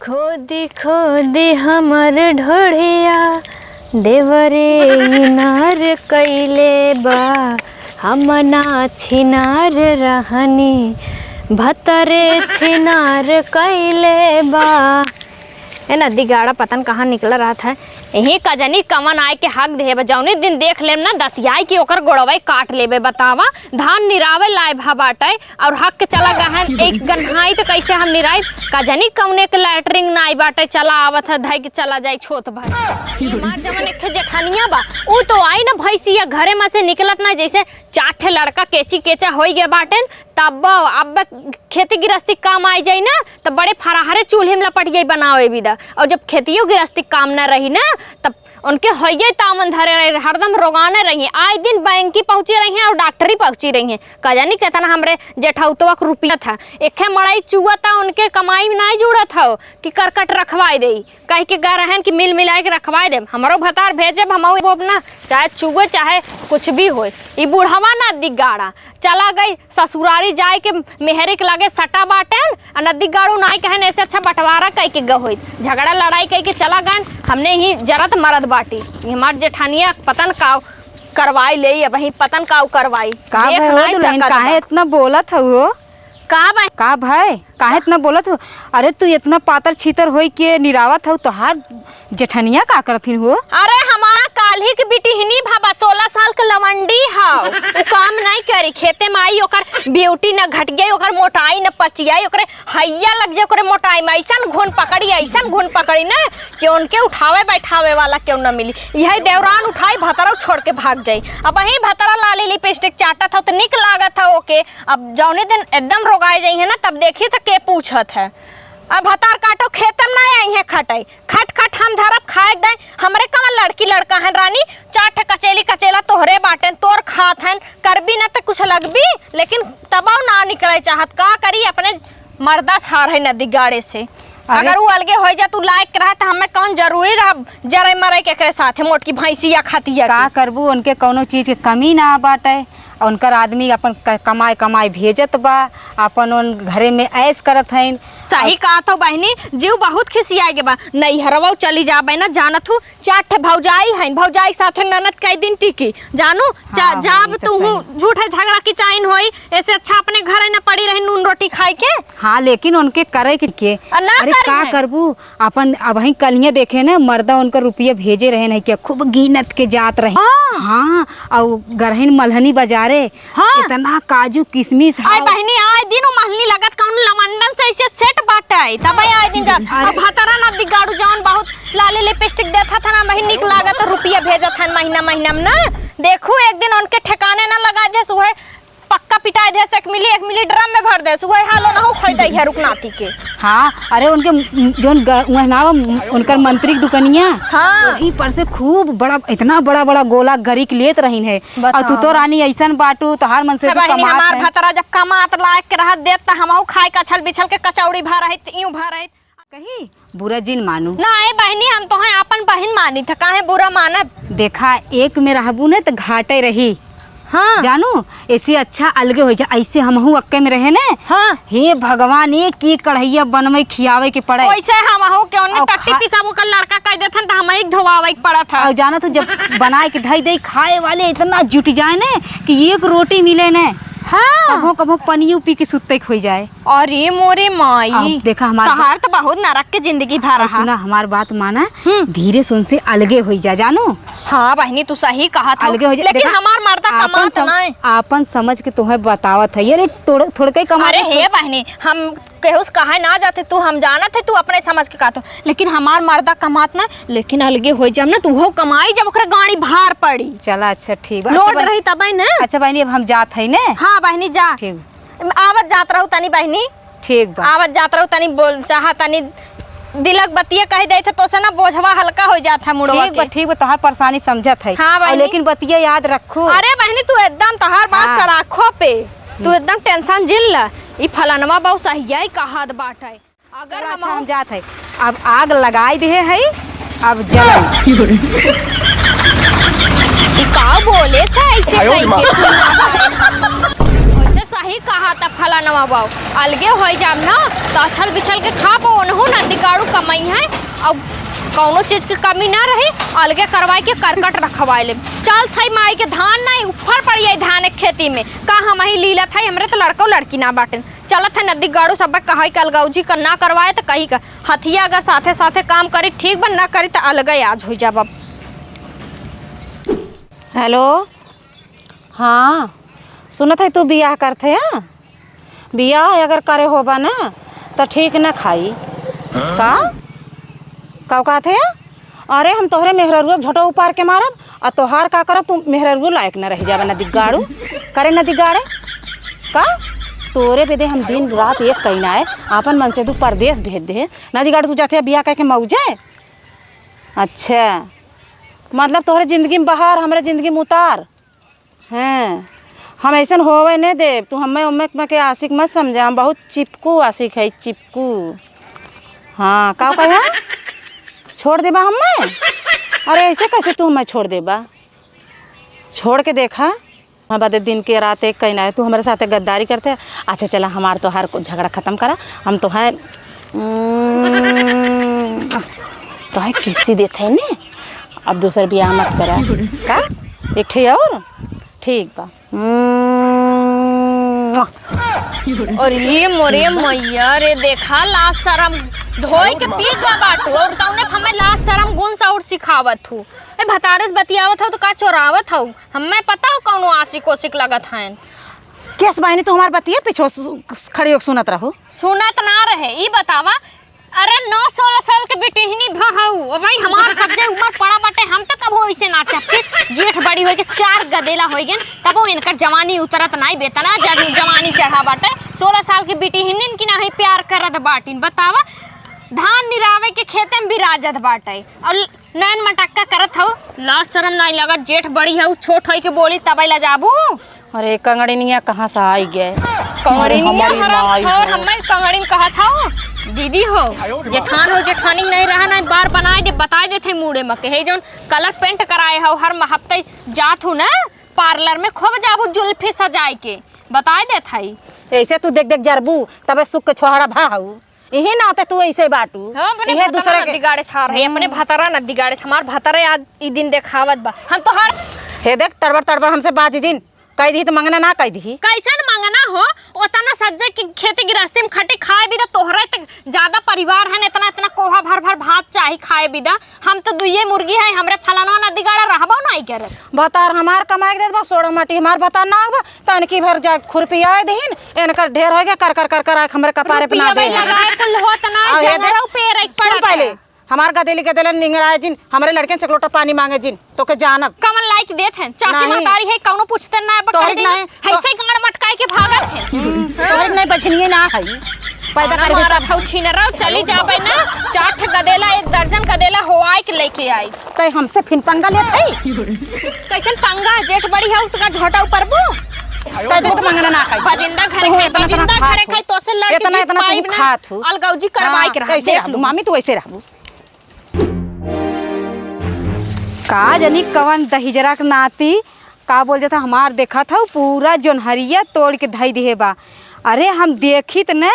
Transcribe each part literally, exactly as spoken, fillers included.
खोदी खोदी हमर ढोढ़िया, देवरे इनार कइले बा। हम ना छिनार रहनी, भतरे छिनार कइले बा। ए नदी गाड़ा पता न कहाँ निकल रहत है। यही कजनी कवन आए के हक देहे बा। जौने दिन देख लेम ना दतियाई कि ओकर गोड़वई काट लेबे। बतावा, धान निरावे लाए भा बाटे और हक के चला गहन एक गन्हाई तो कैसे हम निराई? का जानी कौने के लैट्रिन नाई बाटे, चला आवत है, धई के चला जाई छोट भाई। हमार जवन एक ठे जेठनिया बा, ऊ तो आई ना भैंसिया घरे में से निकलत ना, जैसे चार ठे लड़का केची केचा होई गए बाटेन, तब अब खेती गृहस्थी काम आई जाई ना, तब बड़े फराहरे चूल्हे में लपट गई बनावे बिदा। और जब खेतियो गृहस्थी काम ना रही ना, तब उनके होइये तावन धरे रहे, हरदम रोगाने रही। आए दिन बैंकी पहुँची रही हैं और डॉक्टरी पहुँची रही हैं। का जानी कितना हमरे जेठौतवा के रुपया था। एखे मड़ई चुआ था, उनके कमाई में नाई जुड़त हौ कि करकट रखवाए देई। कह के गा रहन कि मिल मिलाए के रखवाए देब। हमरो भतार भेजब, हम वो अपना चाहे चुगो चाहे कुछ भी होए। ई बुढ़वा ना दिगाड़ा, चला गई ससुरारी जाए के मेहरे के लगे सटा बाटेन, आ नदी गाड़ू नाई कहन, ऐसे अच्छा बंटवारा कई के गए होई, झगड़ा लड़ाई कई के चला गए। हमने ही जरत मरद बाटी, ई हमार जेठानिया पतन काव करवाई ले, अब ही पतन काव करवाई। का देख भय हो नाई दुल्हन, सकत काहे बा। इतना बोलत हऊ हो? का बा? का भय? काहे इतना बोलत हो? अरे तू इतना पातर छीतर होई के निरावत हऊ, तोहार जेठनिया का करथिन हो? अरे हमार काल्हि के बिटिहनी भा बा, सोलह साल के लवंडी हौ। उ काम नहीं करी, खेते में आई ओकर ब्यूटी न घट गई, ओकर मोटाई न पचियाई, ओकरे हैया लग जाए ओकरे मोटाई में। ऐसन घुन पकड़ी, ऐसन घुन पकड़ी ना कि उनके उठावे बैठावे वाला क्यों न मिली। यही देवरान उठाई भतरा छोड़ के भाग जाई। अब वही भतरा लाली लिपस्टिक चाटत हौ तो निक लागत हौ ओके। अब जौने दिन एकदम रोगाए जाई है ना, तब देखी तो के पूछत है। अब भतार काटो खेतम ना आई है खटाई। खट खट हम धरब खाए दे। हमरे कवन लड़की लड़का हन रानी, चार ठे कचेली कचेला तोहरे बाटेन, तोर खात हन, करबी न त कुछ लगबी, लेकिन तबौ ना निकले चाहत। का करी, अपने मर्दा सार है नदी गाड़े से। अरे अगर उ अलगे हो जा, तू लायक रहा त हमें कौन जरूरी रहा जरे मरे के एकरे साथे मोटकी भैंसी या खतिया का के। करबू, उनके कौनो चीज के कमी ना बाटे। उनकर आदमी अपन क-, कमाए कमाए भेजत बा, अपन उन घरे में ऐश करत हइन। सही और कहा तो बहिनी, जीव बहुत खिसियाए के बा। नैहरवा चली जाबे ना, जानत हूँ, चार ठे भौजाई हइन, भौजाई के साथे ननद कई दिन टिकी, जानू? जा-, हाँ, जाब वही तो तू सही। झूठे झगड़ा की चाइन होई, ऐसे अच्छा अपने घरे न पड़ी रही नून रोटी खाए के। हाँ, लेकिन उनके करे के, के। आ, ना अरे, करी का है। करबू? अपन अबहीं कलिया देखे ना, मर्दा उनकर रुपया भेजे रहे नहीं क्या, खूब गिनत के जात रहे। हाँ। हाँ, और गरहिन मलहनी बाजारे, हाँ। इतना काजू किशमिश आय हाव। बहिनी, आय दिन उ महलनी लगत कौन लवंडन से ऐसे सेट बाटे, तबे आय दिन जात। अरे। अब भतरा ना दिगाड़ू जौन बहुत लाली लिपस्टिक देता था ना, वही निक लागत, रुपया भेजत हन महीना महीना में ना। देखू एक दिन उनके ठिकाने ना लगा दे, सुहे पक्का पिटाए दे, से एक मिली, एक मिली ड्रम में भर दे, सुहे हालो ना हो खोई दे है रुकनाथी के। हाँ, अरे उनके म-, जौन ग-, उहनावा म-, उनकर मंत्री के दुकनिया, हाँ। वही पर से खूब बड़ा, इतना बड़ा बड़ा गोला गरी के लेत रहीन है। और तू तो बतावा। रानी ऐसन बाटू, तोहार मन से ए तो बहिनी, कमात हमार है। भतरा जब कमात लायक के रहत देत, त हमहू खाए कछल बिछल के कचौड़ी भा रहित, यूं भा रहित। कही, बुरा जिन मानू। ना, ए बहिनी, हम तोहे आपन बहिन मानी थ, काहे बुरा मानब? देखा, एक में रहबू ने त घाटे रही। हाँ। जानू, ऐसे अच्छा अलगे हो जा, ऐसे हमहू अक्के में रहे ने। हाँ। हे भगवान, एक एक कढ़ैया बनवे खियावे के पड़े। वैसे हमहू के उनमें और टट्टी खा- पिसाब ओकर लड़का कह देथन त हमही के धोवावे के पड़त है। और जाना तू जब बनाए के धई दे खाए वाले इतना जुट जाए ने कि एक रोटी मिले ने। हाँ। कभो कभो पनियो पी के सुत्ते के हो जाए। अरे मोरे माई, अब देखा हमार तहार तो बहुत नरक के जिंदगी भा और रहा। सुना, हमार बात माना, हम्म। धीरे सुन से अलगे होई जा, जानू। हाँ बहिनी, तू सही कहा था, अलगे हो जा। लेकिन देखा, हमार मर्दा आपन कमात सम-, ना है। आपन समझ के तोहे बतावत है, ये थोड़-, थोड़के कमा अरे के हे बहिनी, हम केहू से कहे ना जाते, तू हम जानत है, तू अपने समझ के कहत हो, लेकिन हमार मर्दा कमात ना, लेकिन अलगे हो जब ना, तू हो कमाई जब ओकरे गाड़ी भार पड़ी। चला, अच्छा, ठीक बा। अच्छा लोड बहिनी, रही तबे ना। अच्छा बहिनी, अब हम जात है ने। हाँ बहिनी, जा। ठीक। आवत जात रहू तनी बहिनी। ठीक बा। आवत जात रहू तनी बोल, चाहा तनी दिलक बतिया कह देत है, तो से ना बोझवा हल्का हो जात है मुड़वा ठीक बा, के। ठीक बा, तोहार परेशानी समझत है। हाँ और बहिनी। लेकिन बतिया याद रखू। अरे बहिनी, तू एकदम तोहार बात हाँ। सराखो पे, तू हम्म। एकदम टेंशन जिन ल। ई फलनवा बाऊ सहिया ही कहत बाटे। अगर चलो, हम अच्छा, हम जात है। अब आग लगाई दे है, अब जलन। ई का बोले से ऐसे आयो रे कइके माँ। सुना है? वैसे सही कहा था फलानवा बाऊ, अलगे होई जाम ना, तो अछल बिछल के खा पो, ओनहु ना दिगाड़ू कमा अब कौनो चीज के कमी ना रही, अलगे करवाए के करकट रखवाए ले। चल थई माई के धान नहीं, ऊपर पड़ जाई धान के खेती में। का हम ही लीलत हई, हमरे तो लड़को लड़की ना बाटेन। चलत है नदी गाड़ू सब कहाई के अलगौजी का ना करवाए तो कही का हथिया अगर साथे साथे काम करी ठीक बा, ना करी तो अलगे आज हो जाब। अब हेलो, हाँ, सुनत है तू बियाह करत है, हाँ? बियाह अगर करे होबा ना, त ठीक न खाई। का? का कहत है? अरे, हम तोहरे मेहररुआ के झोंटा उपार के मारब, आ तोहार का करब, तू मेहररुआ लायक न रह जाबा, नदी गाड़ू। करे नदी गाड़े? का? तोरे बेदे हम दिन रात एक कइना है, आपन मन से तू परदेस भेज दे। नदी गाड़ू, तू जाते बियाह करके मौजे? अच्छा, मतलब तोहरे जिंदगी में बहार, हमरे जिंदगी में उतार। हैं, हम ऐसन होवे नहीं देब। तू हमें उम्मे में के आशिक मत समझा, हम बहुत चिपकू आशिक है, चिपकू। हाँ, का कहे? छोड़ देबा हमें? अरे, ऐसे कैसे तू हमें छोड़ देबा? छोड़ के देखा। हाँ, बदे दिन के रात एक कइना है, तू हमरे साथे गद्दारी करते है। अच्छा, चला, हमार तोहार को झगड़ा खत्म करा, हम तोहे, उम्म, तोहे किसी देत है ने, अब दूसर बियाह मत करा। का? एक ठे और? ठीक बा। और ये मोरे मैया रे, देखा लाज शरम धोई के पी गवा बाटू, और तौने हमें लाज शरम गुण साउर सिखावत हूँ। ए, भतारे से बतियावत हौ तो का चोरावत हौ? हमें पता हो कौनो आशिक ओशिक लगत हैं। केस बहिनी, तू हमार बतिया पीछे सु-, खड़ी होके सुनत रहू। सुनत ना रहे, ई बतावा, अरे नौ सोलह साल के बिटिहनी भ हऊ, ओ भाई हमार सब जे उम्र पड़ा बाटे, हम तो कबो ऐसे ना चपकी। जेठ बड़ी होई के चार गदेला होई गेन, तबो इनकर जवानी उतरत नाई बेतना, जब जवानी चढ़ा बाटे। सोलह साल के बिटिहनिन की नाही प्यार करत बाटिन, बतावा, धान निरावे के खेते में बिराजत बाटे और नैन मटक्का करत हऊ, लाज शरम नाई लगत, जेठ बड़ी हऊ, छोट होई के बोली तबे लजाबू। अरे कंगड़िनिया कहाँ से आई गए? कंगड़िनिया अरे हमारी हरम माई छोर हो। हम्मे कंगड़िन कहत हऊ, दीदी हो, जेठान हो, जेठानी नहीं रहा ना, बार बनाए दे, बताए देत है मूड़े में के, हे जौन कलर पेंट कराए हऊ, हर म-, हफ्ते जात हऊ ना पार्लर में, खूब जाबू जुल्फी सजाए के, बताए देत हई। ऐसे तू देख देख जरबू, तबे सुख के छोहरा भा हऊ। इही नाते तू ऐसे बाटू। हाँ, अपने इहे भतार दूसरे ना के दिगाड़े सार है, अपने हम्म। भतारा ना दिगाड़े, हमार भतारे आज ई दिन देखावत बा। हम तो हर हे देख, तड़बड़ तड़बड़ हमसे बाज जिन, कह दिही तो मंगना ना कह दिही। कैसन मंगना हो? ओतना सज्जे की खेती गृहस्थी में खटे खाए भी तो तोहरे तक ज्यादा परिवार है, इतना इतना कोहा भर भर भात चाही खाए भी दा। हम तो दुइये मुर्गी है, हमरे फलाना ना दिगाड़ा रहबो नाई करे। भतार हमार कमाए के देत बा, सोड़ा माटी हमार भतार ना बा, तनकी भर जा खुरपियाए दहिन, एनकर ढेर होइगे, कर कर कर कर आके हमरे कपारे पे ना रुपिया दे। लगाए कुल होत ना, आ, ये देख, जंगरौ पे रख सुन पड़त पहले, है। हमार गदेली गदेलन निंगराए जिन, हमरे लड़कन से एक लोटा पानी मांगे जिन, तोके जानब। कवन लाइक देत हैं, चाची नहीं। महतारी है, कौनो पूछते ना, अब तोहरे कह दे, नहीं, तो ऐसे गांड मटकाए के भागत हैं। हम्म, तोहरे नहीं बझनिए ना है, पैदा खाना कर देता। मारत हऊ छीन रहो, चली जाबे ना, चार ठे गदेला, एक दर्जन गदेला होआए के लेके आई। तै हमसे फिन पंगा लेत है? कैसन पंगा? जेठ बड़ी हऊ, तुका झोटा ऊपर बू? तै तो मंगना ना खाई। बजिंदा घरे तू खाई, इतना, इतना बजिंदा खात घरे हो। खाई, तो से लड़के इतना, जीत इतना तू पाइब ना। खात हो। अलगौजी करवाई हाँ, के रहा, कैसे देख रहबू? लू। मामी, तू ऐसे रहबू। का जनी कवन दहिजरा के नाती, का बोल जाता, हमार देखत हऊ, पूरा जोनहरिया तोड़ के धई दिहे बा। अरे, हम देखित न,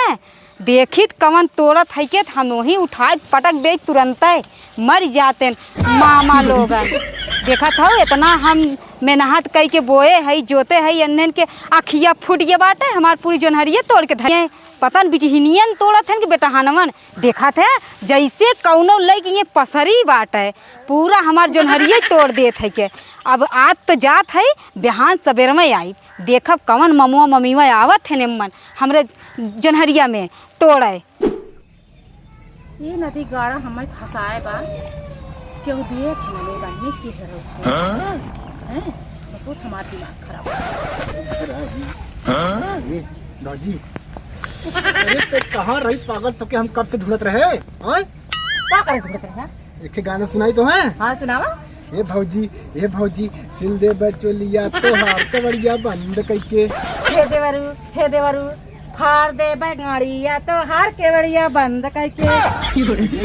देखित कवन तोड़त है के, त हम वहीं उठाए पटक दे तुरंते, मर जातेन मामा लोगन। देखत हऊ, इतना हम मेहनत कई के बोए हई, जोते हई, अन्हन के अखिया फूट गए बाटे, हमार पूरी जोनहरिया तोड़ के धइए। पता न बिटिहनियन तोड़त हन कि बेटहनवन। देखत है, जैसे कौनो लइके ये पसरी बाटे, पूरा हमार जोनहरिया तोड़ देत है के। अब आज तो जात है, बिहान सबेर में आई, देखब कवन ममुआ ममिया आवत है निम्मन, हमरे जोनहरिया में तोड़े। ये नदी गाड़ा हमें फंसाए बा, केहू देख न ले बा, ये के हरौ से। हाँ? हैं? बहुत हमार दिमाग खराब हो गया। हाँ? ए, दाजी। अरे, ते कहाँ रही पागल, तोके हम कब से ढूंढत रहे? हाँ? का करे ढूंढत रहे? एक ठे गाना सुनाई तो है? हाँ, सुनावा। ए भौजी, ए भौजी, सिल दे बचोलिया तोहार कवड़िया बंद कइके। हे देवरू, हे देवरू, फाड़ दे बंगड़िया तोहार केवड़िया बंद कइके।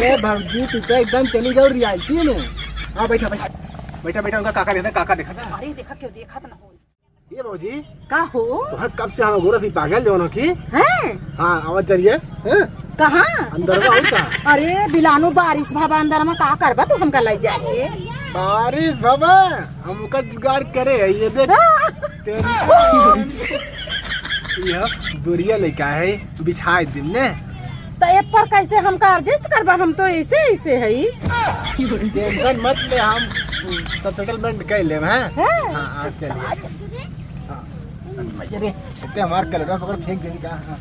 ए भौजी, तू तो एकदम चली गई रियलिटी में। हाँ, बैठा, बैठा, बैठा, बैठा, उनका काका देखा, काका देखा था। अरे, देखा, क्यों देखा तो ना हो। ए भौजी, का हो? तोहर कब से हम गोरत ही पागल जौन हो की? हैं? हाँ, आवाज चलिए। हैं? कहाँ? अंदर में और का? अरे बिलानू, बारिश भवा अंदर में, का करबा तू हमका लइ जाके? बारिश भवा, हम ओकर जुगाड़ करे है, ये देख। हाँ। टेंशन। यह बोरिया लइका है, बिछाए दिन ने। तो ए पर कैसे हमका adjust करबा? हम तो ऐसे ऐसे हई। टेंशन मत ले, हम सब settlement कर लेब, हैं? हैं? हाँ, हाँ, चलिए। हाँ। अरे, इतने हमार कलरवा पकड़ फेंक देनी का? हाँ।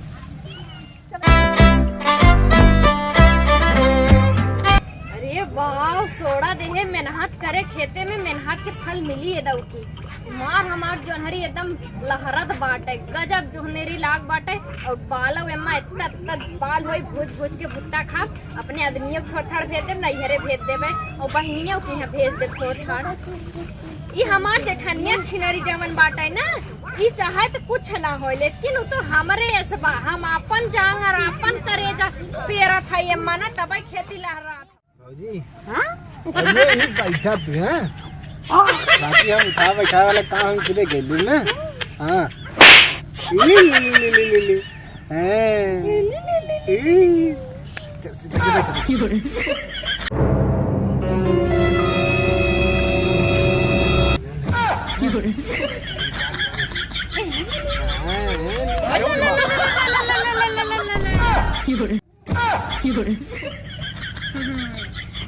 अरे वाह, सोड़ा देहे मेहनत करे खेते में, मेहनत के फल मिली ए दऊ की। मार हमार जोन्हरी एकदम लहरत बाटे, गजब जोन्हरी लाग बाटे। और बालव एम्मा इतना इतना बाल होई, भूज भूज के भुट्टा खाब, अपने आदमियों को थोड़ भेज देब, नैहरे भेज देबे, और बहनियों के यहाँ भेज देब थोड़ थाड़। ई हमार जेठनिया छिनरी जवन बाटे ना, ई चाहे तो कुछ ना होए, लेकिन उ तो हमरे ऐसे बा, हम आपन जांगर आपन करेजा पेरत है एम्मा ना, तबे खेती लहरात। भौजी। हाँ? अरे, ये बैठा तू, हैं? बाकी हम उठा बैठा वाला काम हम चले गए ना। हाँ। ले, ले, ले। हैं। ले। चल, चल, चल, चल।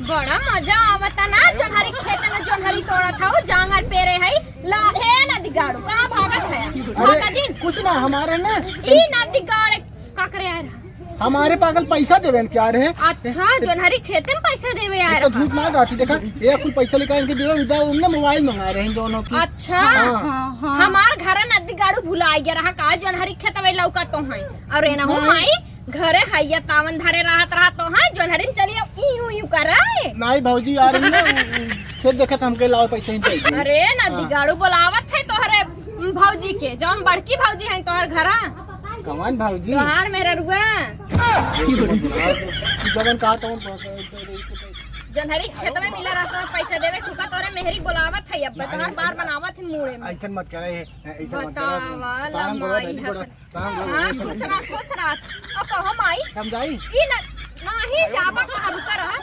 बड़ा मजा आवता ना, जोन्हरी खेत में जोन्हरी तोड़त हऊ, जांगर पेरे है। ला, ए नदी गाड़ू, कहाँ भागत है? अरे, भागा जिन। कुछ ना, हमारे ना ई नदी गाड़ का करे आए रहा? हमारे पागल पैसा देवे न क्या रहे? अच्छा, जोन्हरी खेते में पैसा देवे आए एक तो रहा। झूठ ना गाती, देखा, ये कुल पैसा निकाल के देवे, उधर उनने मोबाइल मंगा रहे हैं दोनों की। अच्छा। हाँ। हाँ, हाँ। हमार घर नदी गाड़ू भुला गया रहा का, जोन्हरी खेत में लौका तो है। और ए ना हो नहीं। माई, घरे हैया तावन धरे रहत रहा तो है, जोन्हरिन चली अब ई यूं यूं करे। नहीं भौजी यार, इनने उ, उ, खेत देखत हमके लाओ पैसे ही चाहिए। अरे, नदी हाँ। गाड़ू बोलावत है तोहरे भौजी के, जौन बड़की भौजी है तोहर घरा। कौन भौजी? तोहार मेहररुआ। तू जवन कहा तवन जोन्हरी खेत में मिला रहता है, पैसा देवे, तुका तोरे मेहरी बोलावत है, अब नहीं। तोहार बार बनावत है मूड़े में। ऐसन मत करे, ऐसन मत करे। बतावा, तारम बोला, लमाई नहीं बोला। हसन। हाँ, खुश रह, खुश रह। अब कहो माई। हम जाई? ई न, नाही जाबा कहाँ रुका रहा?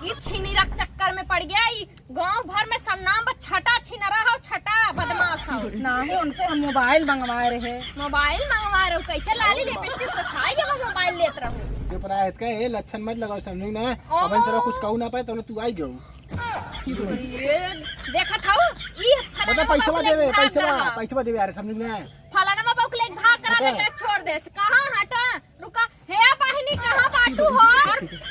ई छिनी रख चक्कर में पड़ गया। ई गांव भर में सन्नाम बस छटा छिनरा हो, छटा बदमाश हो। नाही, उनसे हम मोबाइल मंगवाए रहे। मोबाइल मंगवाए रहो? कैसे लाली लिपस्टिक पोछाई के वो मोबाइल लेत रहो? चुप रहा, इसका ये लक्षण मत लगाओ, समझू ना? ओहो। अपन सारा कुछ कहू ना पाए, तो तू आई गयो। ये देखत हऊ, ई फलाना बता, पैसवा बबुले देवे, भाग पैसवा, रहा। पैसवा देवे यार, समझू ना? फलाना बबुले भाग करा, हटा। लेके छोड़ दे। कहाँ हटा? रुका। हे बहिनी, कहाँ बाटू हो?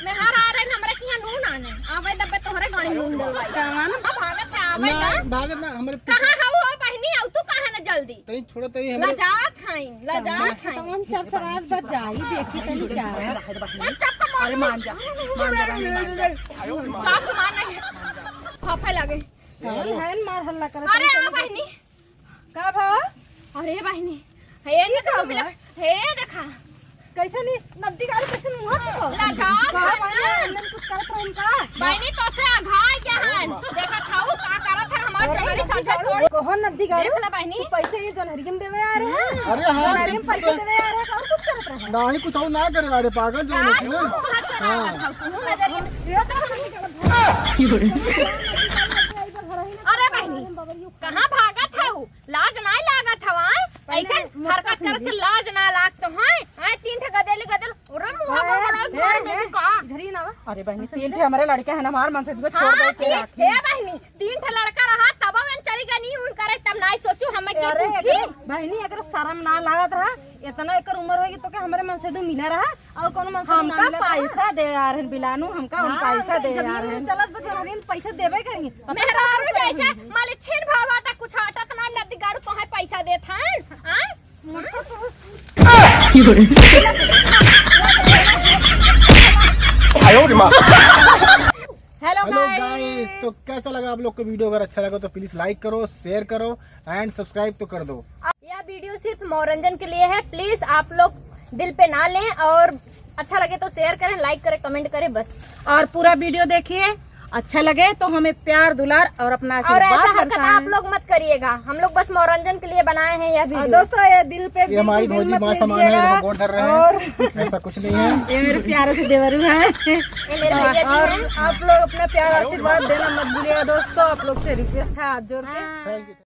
मेहर आ रहे, हमरा किहाँ नून आने। आवे दबे तोहरे गाड़ी नून डलवाई। कहाँ ना? अब भागत है, आवे ना, ना। भागत ना, हमरे पीछे। कहाँ हऊ हो बहिनी? आऊ तू कहाँ ना जल्दी? तई छोड़ा, तई हमरे लजात हई, लजात हई। तमाम चरचरात बा जाई, देखी तनी का। अरे मान जा, मान जा, रानी, मान जा। चाप मार नहीं। फाफे लगे। कौन है मार हल्ला करत? अरे आ बहिनी। का भा? अरे बहिनी, हे ई का देखा, भा? हे देखा। कैसे नी नद्दी गाड़ी कैसे मुँह से कहो? लाजा, कहा भाई, ना। हमने कुछ करत रहन का? बहिनी, तो से अघाई गया हन। देखा थाऊ का करत है हमार अरे, जवारी नद्दी साथे गाड़ी, तोड़। कहो नद्दी गाड़ी। देख ले बहिनी। तू पैसे ये जोन्हरियम देवे आ रहे हैं। अरे हाँ, जोन्हरियम पैसे देवे आ रहे हैं, और कुछ करत रहे? नाही, कुछ और ना करे, अरे पागल जो नाही, है ना। तू वहाँ चला हाँ। था, तू नजरिया। अरे बहिनी, कहाँ भागत है वो? लाज नाय लागत हवा, पहले ऐसन मोटका हरकत करत सुनिए। लाज ना लागत है। आय तीन ठे गदेली गदेल, ओरे मुँह ए, को बड़ा ए, घर में ए, भी का? इधर ही ना आवा। अरे बहनी, तीन ठे हमारे लड़के हैं ना, हमार मन से दुआ छोड़ हाँ, दे के तीन, राखी। हे बहनी, तीन ठे लड़का रहा, तब हम चली गनी, उन करे तब नाय सोचू, हमें के अरे, पूछी? अगर, बहनी, अगर शर्म ना लागत रहा, इतना एकर उम्र होगी तो के हमरे मन से दू मिला रहा? और कौनो मन से हमका ना मिला था? पैसा दे यार हन बिलानू, हमका हम हाँ, पैसा दे जब यार यूं हन। चलत बा, जब हम पैसा देबे करेंगे, तब मेहरारू पैसा जैसे देबे। मालिछिन भाव आटा कुछ आटा त ना नदी गाड़ू तोहे पैसा देत हन, आ? Hello hello guys. गाइस, तो कैसा लगा आप लोग को वीडियो? अगर अच्छा लगा तो प्लीज लाइक करो, शेयर करो and सब्सक्राइब तो कर दो। यह वीडियो सिर्फ मनोरंजन के लिए है, प्लीज आप लोग दिल पे ना लें और अच्छा लगे तो शेयर करें, लाइक करें, कमेंट करें बस। और पूरा वीडियो देखिए अच्छा लगे तो हमें प्यार दुलार और अपना और ऐसा आशीर्वाद हरकत बरसाएं। आप लोग मत करिएगा, हम लोग बस मनोरंजन के लिए बनाए हैं यह और वीडियो। दोस्तों, ये दिल पे ये हमारी बिल्कुल भी भौजी मत माँ समान है, लीजिएगा। इनको गोद धर रहे हैं। और ऐसा कुछ नहीं है। ये मेरे प्यारे से देवरू हैं। ये मेरे भैया जी और हैं। आप लोग अपना प्यार आशीर्वाद देना मत भूलिएगा दोस्तों, आप लोग से रिक्वेस्ट है हाथ जोड़ के। हाँ। Thank you।